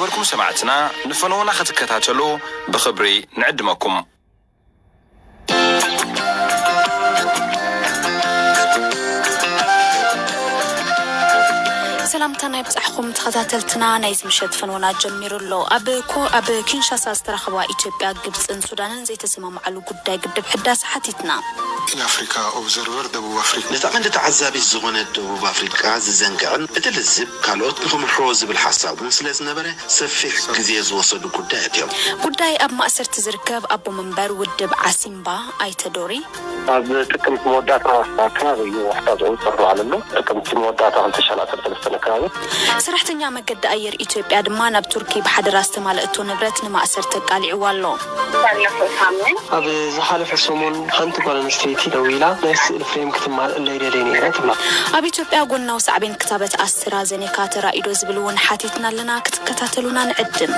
ክበርኩም ሰማዕትና፣ ንፈነውና ክትከታተሉ ብኽብሪ ንዕድመኩም። ሰላምታ ናይ ብጻሕኹም ተኸታተልትና፣ ናይዚ ምሸት ፈንወና ጀሚሩ ኣሎ። ኣብ ኮ-፣ ኣብ ኪንሻሳ ዝተራኸባ ኢትዮጵያ፣ ግብጽን ሱዳንን ዘይተሰማምዓሉ ጉዳይ ግድብ ሕዳስ ሓቲትና። የኣፍሪካ ኦብዘርቨር ደቡብ ኣፍሪካ። ነታ ቀንዲ ተዓዛቢት ዝኾነት ደቡብ ኣፍሪቃ ዝዘንግዕን እቲ ልዝብ ካልኦት ንኽምርሕዎ ዝብል ሓሳብ እውን ስለ ዝነበረ ሰፊሕ ግዜ ዝወሰዱ ጉዳያት እዮም። ጉዳይ ኣብ ማእሰርቲ ዝርከብ ኣቦ መንበር ውድብ ዓሲምባ ኣይተ ዶሪ። ኣብ ጥቅምቲ መወዳእታ ኣካባቢ እዩ ውሕታት ዝወፅእ ኣሎ። ጥቅምቲ መወዳእታ ክልተ ሽሕን ዓሰርተ ሰለስተን ኣካባቢ። ሰራሕተኛ መገዲ ኣየር ኢትዮጵያ ድማ ናብ ቱርኪ ብሓደራ ዝተማልእቶ ንብረት ንማእሰርቲ ኣቃሊዕዋ ኣሎ። ባለፈው ሳምንት ኣብ ዝሓለፈ ሰሙን ሓንቲ ጓል ኣንስተይቲ ደዊላ ናይ ስእሊ ፍሬም ክትማልእለይ ደልየ ነይረ ትብላ። ኣብ ኢትዮጵያ ጎናዊ ሳዕቤን ክታበት ኣስትራዘኔካ ተራእዩ ዶ ዝብል እውን ሓቲትና ኣለና። ክትከታተሉና ንዕድም።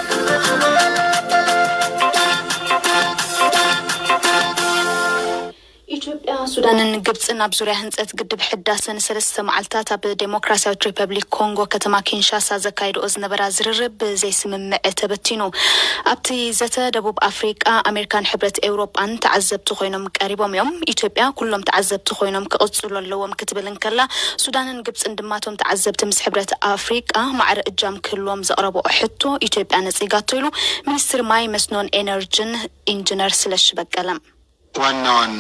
ኢትዮጵያ፣ ሱዳንን ግብጽን ኣብ ዙርያ ህንጸት ግድብ ሕዳሰ ንሰለስተ መዓልታት ኣብ ዴሞክራሲያዊት ሪፐብሊክ ኮንጎ ከተማ ኪንሻሳ ዘካየድኦ ዝነበራ ዝርርብ ብዘይስምምዕ ተበቲኑ። ኣብቲ ዘተ ደቡብ ኣፍሪቃ፣ ኣሜሪካን ሕብረት ኤውሮጳን ተዓዘብቲ ኮይኖም ቀሪቦም እዮም። ኢትዮጵያ ኩሎም ተዓዘብቲ ኮይኖም ክቕጽሉ ኣለዎም ክትብል እንከላ፣ ሱዳንን ግብጽን ድማ እቶም ተዓዘብቲ ምስ ሕብረት ኣፍሪቃ ማዕረ እጃም ክህልዎም ዘቕረብኦ ሕቶ ኢትዮጵያ ነጺጋቶ ኢሉ ሚኒስትሪ ማይ መስኖን ኤነርጂን ኢንጂነር ስለሺ በቀለ። ዋናዋን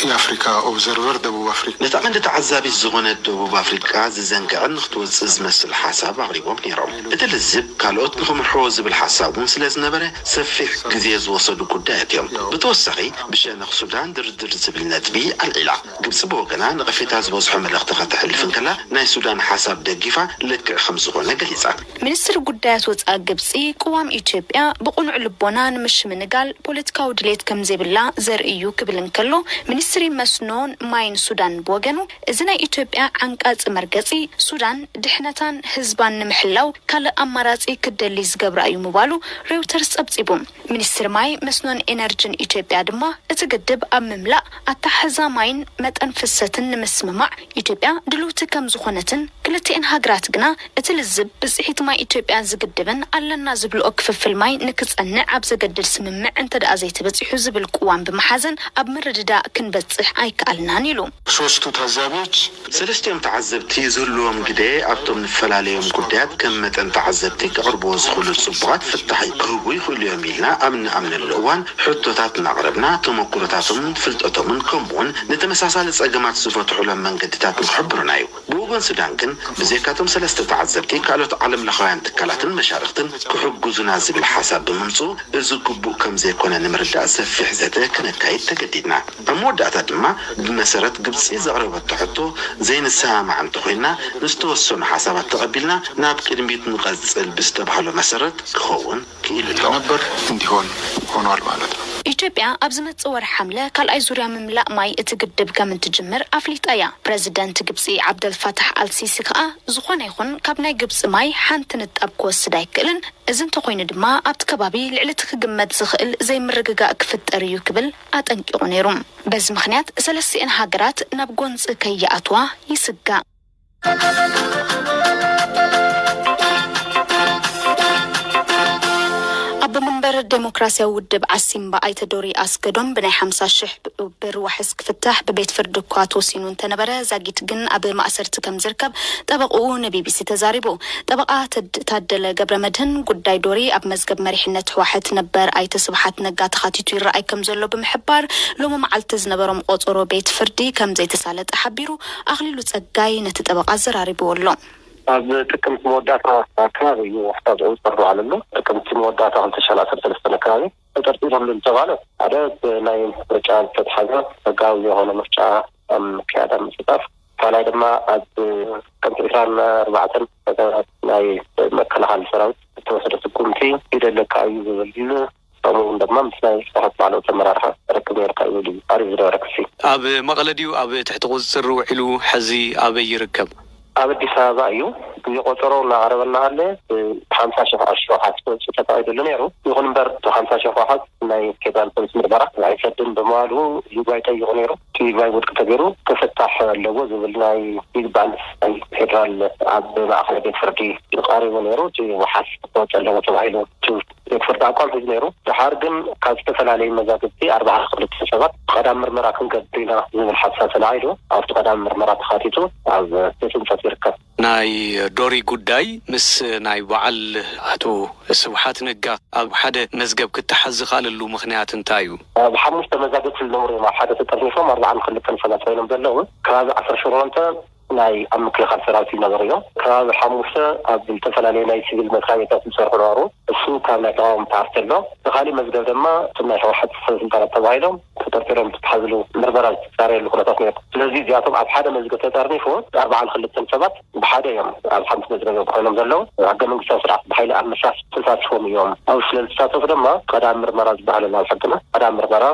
የኣፍሪካ ኦብዘርቨር ደቡብ ኣፍሪካ። ነታ ቀንዲ ተዓዛቢት ዝኾነት ደቡብ ኣፍሪቃ ዝዘንግዕን ንክትወፅእ ዝመስል ሓሳብ ኣቕሪቦም ነይሮም። እቲ ልዝብ ካልኦት ንክምርሕዎ ዝብል ሓሳብ እውን ስለ ዝነበረ ሰፊሕ ግዜ ዝወሰዱ ጉዳያት እዮም። ብተወሳኺ ብሸነኽ ሱዳን ድርድር ዝብል ነጥቢ ኣልዒላ። ግብፂ ብወገና ነቐፌታ ዝበዝሖ መልእኽቲ ከተሕልፍ እንከላ ናይ ሱዳን ሓሳብ ደጊፋ ልክዕ ከም ዝኾነ ገሊፃ። ሚኒስትሪ ጉዳያት ወጻኢ ግብጺ ቅዋም ኢትዮጵያ ብቕኑዕ ልቦና ንምሽምንጋል ፖለቲካዊ ድሌት ከም ዘይብላ ዘርኢ እዩ ክብል እንከሎ፣ ሚኒስትሪ መስኖን ማይን ሱዳን ብወገኑ፣ እዚ ናይ ኢትዮጵያ ዓንቃጺ መርገጺ ሱዳን ድሕነታን ህዝባን ንምሕላው ካልእ ኣማራጺ ክትደሊ ዝገብራ እዩ ምባሉ ሬውተርስ ጸብጺቡ። ሚኒስትሪ ማይ መስኖን ኤነርጂን ኢትዮጵያ ድማ እቲ ግድብ ኣብ ምምላእ ኣተሓሕዛ ማይን መጠን ፍሰትን ንምስምማዕ ኢትዮጵያ ድልውቲ ከም ዝኾነትን ክልቲኤን ሃገራት ግና እቲ ልዝብ ብጽሒት ማይ ኢትዮጵያ ዝግድብን ኣለና ዝብልኦ ክፍፍል ማይ ንክጸንዕ ኣብ ዘገድድ ስምምዕ እንተ ደኣ ዘይተበጺሑ ዝብል ቅዋም ብምሓዘን ኣብ ምርድዳእ ክንበጽሕ ኣይከኣልናን ኢሉ። ሶስቱ ታዛቢዎች ሰለስቲኦም ተዓዘብቲ ዝህልዎም ግደ ኣብቶም ንፈላለዮም ጉዳያት ከም መጠን ተዓዘብቲ ከቕርብዎ ዝኽእሉ ጽቡቓት ፍታሕ ክህቡ ይኽእሉ እዮም ኢልና ኣብ እንኣምነሉ እዋን ሕቶታት እናቕረብና ተመኩሮታቶምን ፍልጠቶምን ከምኡውን ንተመሳሳሊ ጸገማት ዝፈትሑሎም መንገድታት ንክሕብሩና እዩ። ብወገን ሱዳን ግን ብዘይካቶም ሰለስተ ተዓዘብቲ ካልኦት ዓለም ለኻውያን ትካላትን መሻርኽትን ክሕግዙና ዝብል ሓሳብ ብምምፅኡ እዚ ግቡእ ከም ዘይኮነ ንምርዳእ ሰፊሕ ዘተ ክነካይድ ተገዲድና። ኣብ መወዳእታ ድማ ብመሰረት ግብፂ ዘቕረበቶ ሕቶ ዘይንሰማማዕ እንተኾይንና ንዝተወሰኑ ሓሳባት ተቐቢልና ናብ ቅድሚት ንቐፅል ብዝተባህሎ መሰረት ክኸውን ክኢሉ ኣሎ። ነበር እንዲሆን ሆኗል ማለት ነው። ኢትዮጵያ ኣብ ዝመጽእ ወርሒ ሓምለ ካልኣይ ዙርያ ምምላእ ማይ እቲ ግድብ ከም እንትጅምር ኣፍሊጣ እያ። ፕረዚደንት ግብጺ ዓብደልፋታሕ ኣልሲሲ ከኣ ዝኾነ ይኹን ካብ ናይ ግብጺ ማይ ሓንቲ ንጣብ ክወስድ ኣይክእልን። እዚ እንተኾይኑ ድማ ኣብቲ ከባቢ ልዕሊ እቲ ክግመት ዝኽእል ዘይምርግጋእ ክፍጠር እዩ ክብል ኣጠንቂቑ ነይሩ። በዚ ምኽንያት ሰለስቲኤን ሃገራት ናብ ጎንጺ ከይኣትዋ ይስጋእ። ኣቦ መንበር ዴሞክራሲያዊ ውድብ ዓሲምባ ኣይተ ዶሪ ኣስገዶም ብናይ ሓምሳ ሽሕ ብር ዋሕስ ክፍታሕ ብቤት ፍርዲ እኳ ተወሲኑ እንተነበረ፣ ዛጊት ግን ኣብ ማእሰርቲ ከም ዝርከብ ጠበቕኡ ንቢቢሲ ተዛሪቡ። ጠበቓ ተድ-፣ ታደለ ገብረ መድህን፣ ጉዳይ ዶሪ ኣብ መዝገብ መሪሕነት ህወሓት ነበር ኣይተ ስብሓት ነጋ ተኻቲቱ ይረኣይ ከም ዘሎ ብምሕባር፣ ሎሚ መዓልቲ ዝነበሮም ቆጸሮ ቤት ፍርዲ ከም ዘይተሳለጠ ሓቢሩ። ኣኽሊሉ ጸጋይ ነቲ ጠበቓ ኣዘራሪብዎ ኣሎ። ኣብ ጥቅምቲ መወዳእታ ኣካባቢ እዩ ውሕታት ዝወፅእ ኣሎ። ጥቅምቲ መወዳእታ ክልተ ሽሕን ዓሰርተ ሰለስተን ኣካባቢ ተጠርጢሮም ዝተባለ ሓደ ናይ ምርጫ ዝተትሓዘ፣ ሕጋዊ የሆነ ምርጫ ኣብ ምክያድ ኣብ ምፅጣፍ፣ ካልኣይ ድማ ኣብ ጥቅምቲ ዕስራን ኣርባዕተን ናይ መከላኸሊ ሰራዊት ዝተወሰደ ስጉምቲ ይደለካ እዩ ዝብል፣ ከምኡ እውን ድማ ምስ ናይ ህወሓት ላዕለዎት ኣመራርሓ ርክብ ነይርካ እዩ ዝብል እዩ ቀሪቡ ዝነበረ ክሲ። ኣብ መቐለ ድዩ ኣብ ትሕቲ ቁፅፅር ውዒሉ? ሕዚ ኣበይ ይርከብ? ኣብ ኣዲስ ኣበባ እዩ። ግዜ ቆጸሮ እናቐረበ እናሃለ፣ ብ ሓምሳ ሺሕ ኣሽዋኻት ክወጽእ ተፈቒዱሉ ነይሩ። ይኹን እምበር፣ እቲ ሓምሳ ሺሕ ኣሽዋኻት ናይ ፌደራል ፖሊስ ምርመራ ኣይሰድን ብምባሉ፣ ይግባይ ጠይቑ ነይሩ። እቲ ይግባይ ውድቂ ተገይሩ፣ ክፍታሕ ኣለዎ ዝብል ናይ ይግባይ ናይ ፌደራል ኣብ ማእከላይ ቤት ፍርዲ ቀሪቡ ነይሩ። እቲ ዋሓስ ክወጽእ ኣለዎ ተባሂሉ፣ እቲ ቤት ፍርዲ ኣቋም ሒዙ ነይሩ። ድሓር ግን፣ ካብ ዝተፈላለዩ መዛግብቲ ኣርባዓ ክልተ ሰባት ቀዳም ምርመራ ክንገብር ኢና ዝብል ሓሳብ ተላዒሉ፣ ኣብቲ ቀዳም ምርመራ ተኻቲቱ ኣብ ቤት ጽሕፈት ይርከብ። ናይ ዶሪ ጉዳይ ምስ ናይ በዓል ኣቶ ስብሓት ነጋ ኣብ ሓደ መዝገብ ክተሓዝ ዝኸኣለሉ ምኽንያት እንታይ እዩ? ኣብ ሓሙሽተ መዛግብቲ ዝነበሩ እዮም ኣብ ሓደ ተጠርኒፎም ኣርባዓን ክልተን ሰባት ኮይኖም ዘለዉ። ከባቢ ዓሰርተ ሸሞንተ ናይ ኣብ ምክልኻል ሰራዊት ዝነበሩ እዮም። ከባቢ ሓሙሽተ ኣብ ዝተፈላለዩ ናይ ሲቪል መስሪያ ቤታት ዝሰርሑ ነበሩ። እሱ ካብ ናይ ተቃዋሚ ፓርቲ ኣሎ። እቲ ካሊእ መዝገብ ድማ እቶም ናይ ህወሓት ሰብ ስልጣናት ተባሂሎም ተጠርጢሮም ዝተታሕዝሉ ምርመራ ዝፃረየሉ ኩነታት ነይሩ። ስለዚ እዚኣቶም ኣብ ሓደ መዝገብ ተጠርኒፉ ኣርባዓን ክልተን ሰባት ብሓደ እዮም ኣብ ሓንቲ መዝገብ እዮም ኮይኖም ዘለዉ። ሕገ መንግስታዊ ስርዓት ብሓይሊ ኣብ ምፍራስ ተሳቲፎም እዮም። ኣብ ስለ ዝተሳተፉ ድማ ቀዳም ምርመራ ዝበሃል ኣሎ ኣብ ሕግና። ቀዳም ምርመራ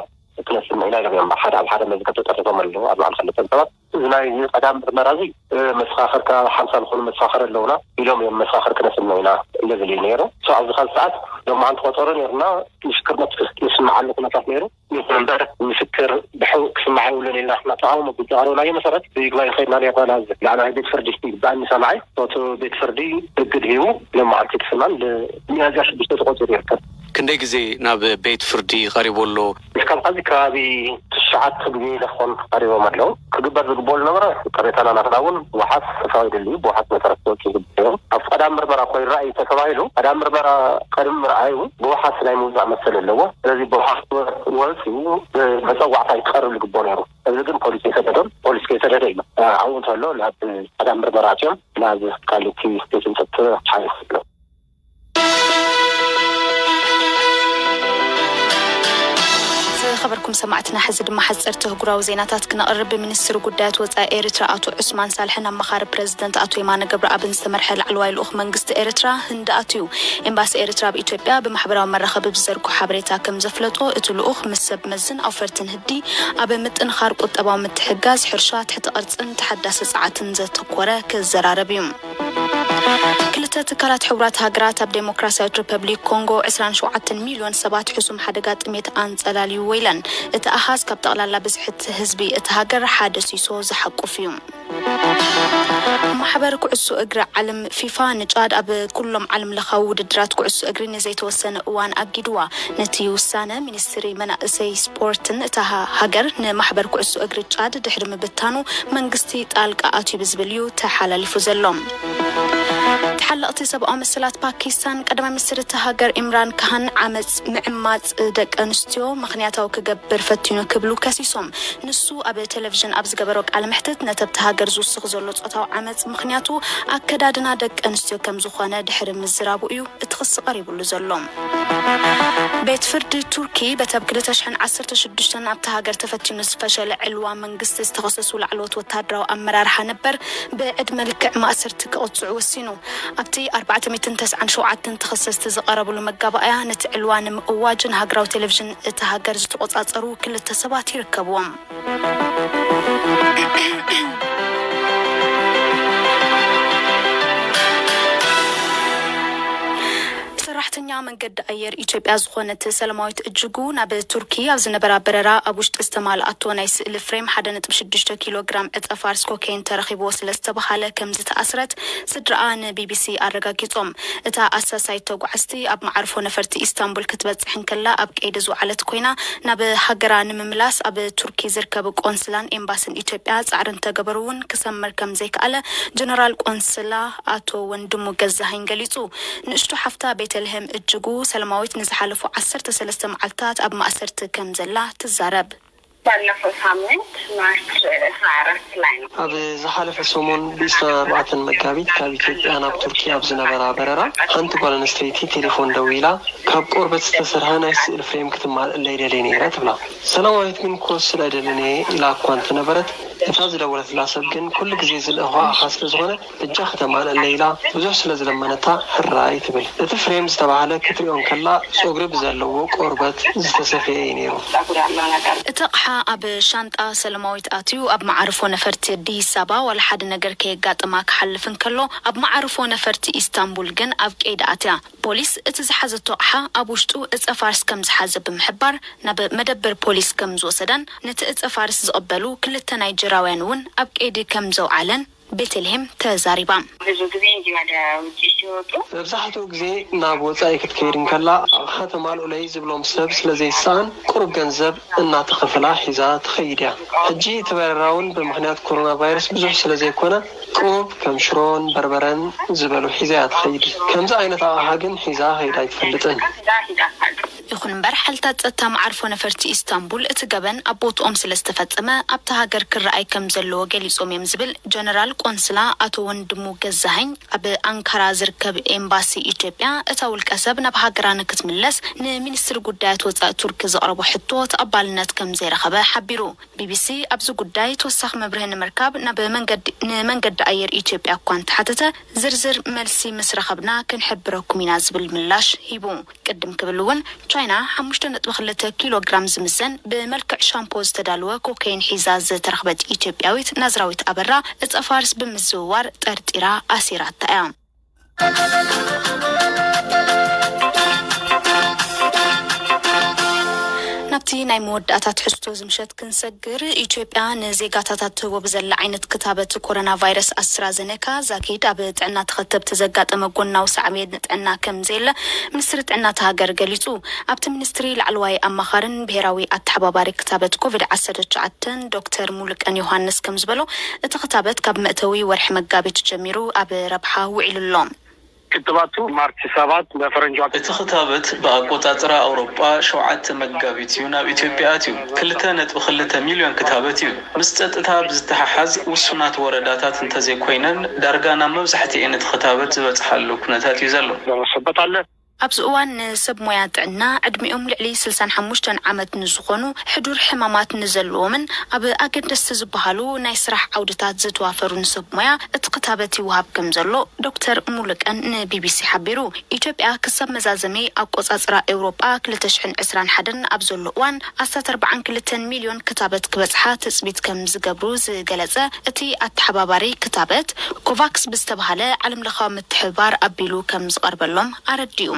ክነስምዕ ኢና ኢሎም እዮም ሓደ ኣብ ሓደ መዝገብ ተጠርኒፎም ኣለዉ ኣርባዓን ክልተን ሰባት። እዚ ናይ ቀዳም ምርመራ እዚ፣ እ፣ መሰኻኽር ከባቢ ሓምሳ ዝኾኑ መሰኻኽር ኣለዉና ኢሎም እዮም፣ መሰኻኽር ክነስምዕ ኢና ንብል እዩ ነይሩ። ሶ ኣብዚ ካልእ ሰዓት ሎማዓንቲ ቆጸሮ ነይሩና፣ ምስክርነት ክስምዓሉ ኩነታት ነይሩ። ይኹን እምበር፣ ምስክር ብሕቡእ ክስማዕ የብሉን ኢልና፣ ናተቃውሞ ብዘቕረብናዮ መሰረት፣ ብይግባይ ከይድና ነይርና ናብ ላዕለዋይ ቤት ፍርዲ ይግባኝ ሰማዒ። እቲ ቤት ፍርዲ እግድ ሂቡ፣ ሎማዓንቲ ክስማን፣ ብ-፣ ሚያዝያ ሽዱሽተ ተቆጺሩ ይርከብ። ክንደይ ግዜ ናብ ቤት ፍርዲ ቀሪቡ ኣሎ? እስካብ ሐዚ ከባቢ ትሽዓተ ግዜ ኢለ ክኾን ቀሪቦም ኣለዉ። ክግበር ዝግብኦ ዝነበረ ቅሬታና ናትና እውን ዋሓስ ተፈቒዱሉ እዩ። ብዋሓስ መሰረት ክወጽእ ዝግብኦ። ኣብ ቀዳም ምርመራ እኮ ይረኣይ ተተባሂሉ፣ ቀዳም ምርመራ ቅድሚ ምርኣዩ ብዋሓስ ናይ ምውጻእ መሰል ኣለዎ። ስለዚ ብዋሓስ ወ-፣ ወጺኡ ብመጸዋዕታ ይቀርብ ዝግብኦ ነይሩ። እዚ ግን ፖሊስ ኣይሰደዶን። ፖሊስ ከይሰደደ እዩ። ኣብኡ እንተሎ ናብ ቀዳም ምርመራ ኣትዮም ናብ ቃሊቲ ቤት ጽሕፈት ሓሊፉ ኣሎ። ዝኸበርኩም ሰማዕትና፣ ሕዚ ድማ ሓፀርቲ ኣህጉራዊ ዜናታት ክነቕርብ። ብሚኒስትሪ ጉዳያት ወፃኢ ኤርትራ ኣቶ ዑስማን ሳልሕን ኣማኻሪ ፕሬዝደንት ኣቶ የማነ ገብረኣብን ዝተመርሐ ላዕለዋይ ልኡኽ መንግስቲ ኤርትራ ህንዲ ኣትዩ። ኤምባሲ ኤርትራ ኣብ ኢትዮጵያ ብማሕበራዊ መራኸቢ ብዝዘርግሖ ሓበሬታ ከም ዘፍለጦ፣ እቲ ልኡኽ ምስ ሰብ መዝን ኣውፈርትን ህንዲ ኣብ ምጥንኻር ቁጠባዊ ምትሕግጋዝ፣ ሕርሻ፣ ትሕቲ ቅርጽን ተሓዳሲ ጸዓትን ዘተኮረ ክዘራረብ እዩ። ክልተ ትካላት ሕቡራት ሃገራት ኣብ ዴሞክራሲያዊት ሪፐብሊክ ኮንጎ ዕስራን ሸውዓተን ሚልዮን ሰባት ሕሱም ሓደጋ ጥሜት ኣንጸላልዩ ኢለን። እቲ ኣሃዝ ካብ ጠቕላላ ብዝሒ እቲ ህዝቢ እቲ ሃገር ሓደ ሲሶ ዝሓቁፍ እዩ። ማሕበር ኩዕሶ እግሪ ዓለም ፊፋ ንጫድ ኣብ ኩሎም ዓለም ለኻዊ ውድድራት ኩዕሶ እግሪ ንዘይተወሰነ እዋን ኣጊድዋ። ነቲ ውሳነ ሚኒስትሪ መናእሰይ ስፖርትን እታ ሃ-፣ ሃገር ንማሕበር ኩዕሶ እግሪ ጫድ ድሕሪ ምብታኑ መንግስቲ ጣልቃ ኣትዩ ብዝብል እዩ ተሓላሊፉ ዘሎ። ተሓለቕቲ ሰብኣዊ መሰላት ፓኪስታን ቀዳማይ ሚኒስትር እታ ሃገር ኢምራን ካሃን ዓመፅ ምዕማፅ ደቂ ኣንስትዮ ምኽንያታዊ ክገብር ፈቲኑ ክብሉ ከሲሶም። ንሱ ኣብ ቴሌቪዥን ኣብ ዝገበሮ ቃለ መሕትት ነቲ ኣብቲ ሃገር ዝውስኽ ዘሎ ጾታዊ ዓመፅ ምኽንያቱ ኣከዳድና ደቂ ኣንስትዮ ከም ዝኾነ ድሕሪ ምዝራቡ እዩ እቲ ክሲ ቀሪቡሉ ዘሎ። ቤት ፍርዲ ቱርኪ በቲ ኣብ ክልተ ሽሕን ዓሰርተ ሽዱሽተን ኣብቲ ሃገር ተፈቲኑ ዝፈሸለ ዕልዋ መንግስቲ ዝተኸሰሱ ላዕለዎት ወታደራዊ ኣመራርሓ ነበር ብዕድመ ልክዕ ማእሰርቲ ክቕጽዑ ወሲኑ። ኣብቲ ኣርባዕተ ሚእትን ተስዓን ሸውዓተን ተኸሰስቲ ዝቐረብሉ መጋባእያ ነቲ ዕልዋ ንምእዋጅ ንሃገራዊ ቴሌቪዥን እቲ ሃገር ዝተቖጻጸሩ ክልተ ሰባት ይርከብዎም። ሰራሕተኛ መንገዲ ኣየር ኢትዮጵያ ዝኾነት ሰለማዊት እጅጉ ናብ ቱርኪ ኣብ ዝነበራ በረራ ኣብ ውሽጢ ዝተማልኣቶ ናይ ስእሊ ፍሬም ሓደ ነጥቢ ሽዱሽተ ኪሎ ግራም ዕጸ ፋርስ ኮኬይን ተረኺብዎ ስለ ዝተባሃለ ከም ዝተኣስረት ስድራኣ ንቢቢሲ ኣረጋጊጾም። እታ ኣሳሳይት ተጓዓዝቲ ኣብ መዓርፎ ነፈርቲ ኢስታንቡል ክትበጽሕ እንከላ ኣብ ቀይዲ ዝወዓለት ኮይና፣ ናብ ሃገራ ንምምላስ ኣብ ቱርኪ ዝርከብ ቆንስላን ኤምባስን ኢትዮጵያ ጻዕሪ እንተገበሩ እውን ክሰምር ከም ዘይከኣለ ጀነራል ቆንስላ ኣቶ ወንድሙ ገዛኸኝ ገሊጹ። ንእሽቶ ሓፍታ ቤተልሔም እጅጉ ሰለማዊት ንዝሓለፉ ዓሰርተ ሰለስተ መዓልታት ኣብ ማእሰርቲ ከም ዘላ ትዛረብ። ባለፈው ሳምንት ማርች ሃያ አራት ላይ ነው። ኣብ ዝሓለፈ ሰሙን ብዒስራን ኣርባዕተን መጋቢት ካብ ኢትዮጵያ ናብ ቱርኪ ኣብ ዝነበራ በረራ ሓንቲ ጓል ኣንስተይቲ ቴሌፎን ደዊላ ካብ ቆርበት ዝተሰርሐ ናይ ስእሊ ፍሬም ክትማልእለይ ደልየ ነይረ ትብላ። ሰላማዊት ግን ክወስድ ኣይደልን እየ ኢላ እኳ እንተነበረት፣ እታ ዝደወለትላ ሰብ ግን ኩሉ ግዜ ዝልእኾ ኣኻ ስለ ዝኾነ እጃ ከተማልእለይ ኢላ ብዙሕ ስለ ዝለመነታ ሕራይ ትብል። እቲ ፍሬም ዝተባህለ ክትሪኦ እንከላ ጸጉሪ ብዘለዎ ቆርበት ዝተሰፍየ እዩ ነይሩ። እቲ ኣቕሓ ኣብ ሻንጣ ሰለማዊት ኣትዩ ኣብ መዓርፎ ነፈርቲ ኣዲስ ኣበባ ዋላ ሓደ ነገር ከየጋጥማ ክሓልፍ እንከሎ ኣብ መዓርፎ ነፈርቲ ኢስታንቡል ግን ኣብ ቀይዲ ኣትያ። ፖሊስ እቲ ዝሓዘቶ ኣቕሓ ኣብ ውሽጡ እጸ ፋርስ ከም ዝሓዘ ብምሕባር ናብ መደበር ፖሊስ ከም ዝወሰዳን ነቲ እጸ ፋርስ ዝቕበሉ ክልተ ናይጀራውያን እውን ኣብ ቀይዲ ከም ዘውዓለን ቤተልሄም ተዛሪባ። ብዙ ጊዜ እንዲህ ወደ ውጭ ሲወጡ መብዛሕትኡ ግዜ ናብ ወጻኢ ክትከይድ እንከላ ኣቕሓ ተማልኡለይ ዝብሎም ሰብ ስለ ዘይሰኣን ቁሩብ ገንዘብ እናተኸፈላ ሒዛ ትኸይድ እያ። ሕጂ እቲ በረራ እውን ብምኽንያት ኮሮና ቫይረስ ብዙሕ ስለ ዘይኮነ ቁሩብ ከም ሽሮን በርበረን ዝበሉ ሒዛ እያ ትኸይድ። ከምዚ ዓይነት ኣቕሓ ግን ሒዛ ከይዳ ኣይትፈልጥን። ይኹን እምበር ሓይልታት ጸጥታ መዓርፎ ነፈርቲ ኢስታንቡል እቲ ገበን ኣብ ቦትኦም ስለ ዝተፈጸመ ኣብታ ሃገር ክረኣይ ከም ዘለዎ ገሊጾም እዮም ዝብል ጀነራል ቆንስላ ኣቶ ወንድሙ ገዛሀኝ ኣብ ኣንካራ ዝርከብ ኤምባሲ ኢትዮጵያ እታ ውልቀ ሰብ ናብ ሃገራ ንክትምለስ ንሚኒስትሪ ጉዳያት ወጻኢ ቱርኪ ዘቕረቦ ሕቶ ተቐባልነት ከም ዘይረኸበ ሓቢሩ። ቢቢሲ ኣብዚ ጉዳይ ተወሳኺ መብርሂ ንምርካብ ናብ መንገዲ ንመንገዲ ኣየር ኢትዮጵያ እኳ እንተሓተተ ዝርዝር መልሲ ምስ ረኸብና ክንሕብረኩም ኢና ዝብል ምላሽ ሂቡ። ቅድም ክብል እውን ቻይና ሓሙሽተ ነጥቢ ክልተ ኪሎ ግራም ዝምዘን ብመልክዕ ሻምፖ ዝተዳለወ ኮካይን ሒዛ ዝተረኽበት ኢትዮጵያዊት ናዝራዊት ኣበራ እፀ ፋርስ ብምዝውዋር ጠርጢራ ኣሲራታ እያ። ናብቲ ናይ መወዳእታ ትሕዝቶ ዝምሸት ክንሰግር፣ ኢትዮጵያ ንዜጋታታ ትህቦ ብዘላ ዓይነት ክታበት ኮሮና ቫይረስ ኣስትራዘነካ ዛጊድ ኣብ ጥዕና ተኸተብቲ ዘጋጠመ ጎናዊ ሳዕቤን ጥዕና ከም ዘየለ ሚኒስትሪ ጥዕና እታ ሃገር ገሊጹ። ኣብቲ ሚኒስትሪ ላዕለዋይ ኣማኻርን ብሄራዊ ኣተሓባባሪ ክታበት ኮቪድ ዓሰርተ ትሽዓተ ዶክተር ሙሉቀን ዮሃንስ ከም ዝበሎ፣ እቲ ክታበት ካብ መእተዊ ወርሒ መጋቢት ጀሚሩ ኣብ ረብሓ ውዒሉ ኣሎ። ክትባቱ ማርች ሰባት በፈረንጆ እቲ ክታበት ብኣቆጻጽራ ኣውሮጳ ሸውዓተ መጋቢት እዩ ናብ ኢትዮጵያ ኣትዩ። ክልተ ነጥቢ ክልተ ሚልዮን ክታበት እዩ። ምስ ጸጥታ ብዝተሓሓዝ ውሱናት ወረዳታት እንተዘይኮይነን ዳርጋ ናብ መብዛሕትኤን እቲ ክታበት ዝበጽሓሉ ኩነታት እዩ ዘሎ። ደረሰበት ኣለ። ኣብዚ እዋን ንሰብ ሞያ ጥዕና ዕድሚኦም ልዕሊ ስልሳን ሓሙሽተን ዓመት ንዝኾኑ ሕዱር ሕማማት ንዘለዎምን ኣብ ኣገደስቲ ዝበሃሉ ናይ ስራሕ ዓውድታት ዝተዋፈሩ ንሰብ ሞያ እቲ ክታበት ይወሃብ ከም ዘሎ ዶክተር ሙሉቀን ንቢቢሲ ሓቢሩ። ኢትዮጵያ ክሳብ መዛዘሚ ኣቆጻጽራ ኤውሮጳ ክልተ ሽሕን ዕስራን ሓደን ኣብ ዘሎ እዋን ኣስታት ኣርባዓን ክልተን ሚልዮን ክታበት ክበጽሓ ትጽቢት ከም ዝገብሩ ዝገለጸ እቲ ኣተሓባባሪ ክታበት ኮቫክስ ብዝተባህለ ዓለምለኻዊ ምትሕብባር ኣቢሉ ከም ዝቐርበሎም ኣረዲኡ።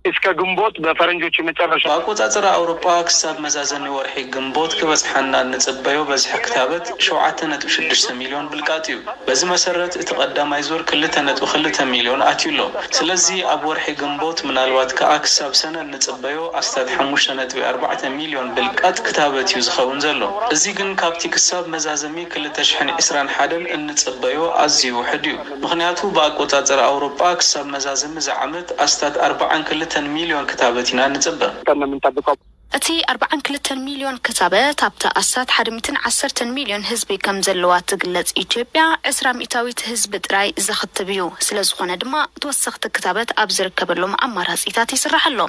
እስከ ግንቦት በፈረንጆቹ መጨረሻ ብኣቆጻጽራ ኣውሮጳ ክሳብ መዛዘሚ ወርሒ ግንቦት ክበጽሓና እንጽበዮ በዝሒ ክታበት ሸውዓተ ነጥቢ ሽዱሽተ ሚልዮን ብልቃጥ እዩ። በዚ መሰረት እቲ ቀዳማይ ዙር ክልተ ነጥቢ ክልተ ሚልዮን ኣትዩ ኣሎ። ስለዚ ኣብ ወርሒ ግንቦት ምናልባት ከኣ ክሳብ ሰነ እንጽበዮ ኣስታት ሓሙሽተ ነጥቢ ኣርባዕተ ሚልዮን ብልቃጥ ክታበት እዩ ዝኸውን ዘሎ። እዚ ግን ካብቲ ክሳብ መዛዘሚ ክልተ ሽሕን ዕስራን ሓደን እንጽበዮ ኣዝዩ ውሑድ እዩ። ምኽንያቱ ብኣቆጻጽራ ኣውሮጳ ክሳብ መዛዘሚ እዚ ዓመት ኣስታት ኣርባዓን ክልተን ሚልዮን ክታበት ኢና ንጽበ። ከምንጠብቀው እቲ ኣርባዓን ክልተን ሚልዮን ክታበት ኣብቲ ኣስታት ሓደ ሚእትን ዓሰርተን ሚልዮን ህዝቢ ከም ዘለዋ ትግለጽ ኢትዮጵያ ዕስራ ሚእታዊት ህዝቢ ጥራይ ዘኽትብ እዩ። ስለ ዝኾነ ድማ ተወሰኽቲ ክታበት ኣብ ዝርከበሎም ኣማራጺታት ይስራሕ ኣሎ።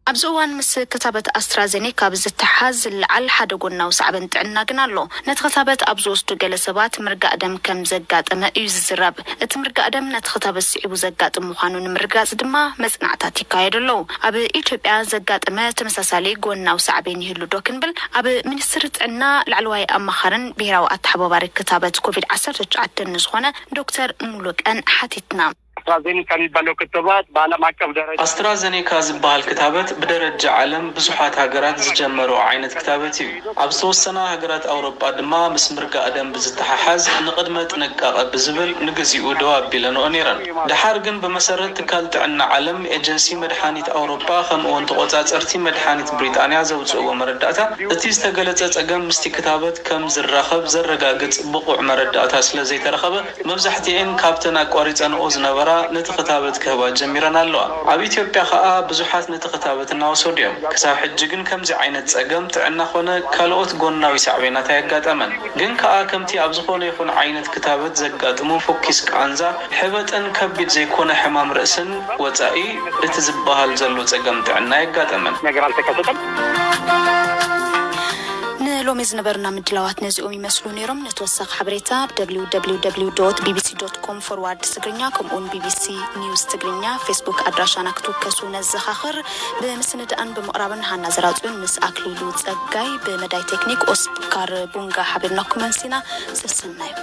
ኣብዚ እዋን ምስ ክታበት ኣስትራዜኔካ ብዝተሓዝ ዝለዓል ሓደ ጎናዊ ሳዕቤን ጥዕና ግን ኣሎ። ነቲ ክታበት ኣብ ዝወስዱ ገለ ሰባት ምርጋእ ደም ከም ዘጋጠመ እዩ ዝዝረብ። እቲ ምርጋእ ደም ነቲ ክታበት ስዒቡ ዘጋጥም ምዃኑ ንምርጋጽ ድማ መጽናዕታት ይካየዱ ኣለዉ። ኣብ ኢትዮጵያ ዘጋጠመ ተመሳሳሊ ጎናዊ ሳዕቤን ይህሉ ዶ ክንብል ኣብ ሚኒስትሪ ጥዕና ላዕለዋይ ኣማኻርን ብሄራዊ ኣተሓባባሪ ክታበት ኮቪድ ዓሰርተ ትሽዓተ ንዝኾነ ዶክተር ሙሉቀን ሓቲትና። አስትራዜኒካ የሚባለው ክትባት በዓለም አቀፍ ደረጃ ኣስትራዘኔካ ዝበሃል ክታበት ብደረጃ ዓለም ብዙሓት ሃገራት ዝጀመረኦ ዓይነት ክታበት እዩ። ኣብ ዝተወሰና ሃገራት ኣውሮጳ ድማ ምስ ምርጋእ ደም ብዝተሓሓዝ ንቕድመ ጥንቃቐ ብዝብል ንግዚኡ ደው ኣቢለንኦ ነይረን። ደሓር ግን ብመሰረት ትካል ጥዕና ዓለም፣ ኤጀንሲ መድሓኒት ኣውሮጳ ከምኡውን ተቖጻጸርቲ መድሓኒት ብሪጣንያ ዘውጽእዎ መረዳእታ እቲ ዝተገለጸ ጸገም ምስቲ ክታበት ከም ዝራኸብ ዘረጋግጽ ብቑዕ መረዳእታ ስለ ዘይተረኸበ መብዛሕትኤን ካብተን ኣቋሪጸንኦ ዝነበራ ነቲ ክታበት ክህባ ጀሚረን ኣለዋ። ኣብ ኢትዮጵያ ከኣ ብዙሓት ነቲ ክታበት እናወሰዱ እዮም። ክሳብ ሕጂ ግን ከምዚ ዓይነት ጸገም ጥዕና ኾነ ካልኦት ጎናዊ ሳዕቤናት ኣየጋጠመን። ግን ከኣ ከምቲ ኣብ ዝኾነ ይኹን ዓይነት ክታበት ዘጋጥሙ ፎኪስ ቃንዛ፣ ሕበጥን ከቢድ ዘይኮነ ሕማም ርእስን ወጻኢ እቲ ዝበሃል ዘሎ ጸገም ጥዕና ኣየጋጠመን። ነገር አልተከሰተም። ሎሚ ዝነበሩና ምድላዋት ነዚኦም ይመስሉ ነይሮም። ንተወሳኺ ሓበሬታ www ቢቢሲ ኮም ፎርዋርድ ትግርኛ ከምኡውን ቢቢሲ ኒውስ ትግርኛ ፌስቡክ ኣድራሻና ክትውከሱ ነዘኻኽር። ብምስንዳእን ብምቕራብን ሃና ዘራጽዮን ምስ ኣክሊሉ ጸጋይ፣ ብመዳይ ቴክኒክ ኦስካር ቡንጋ ሓቢርናኩም ኣምሲና። ሰሰናዩ።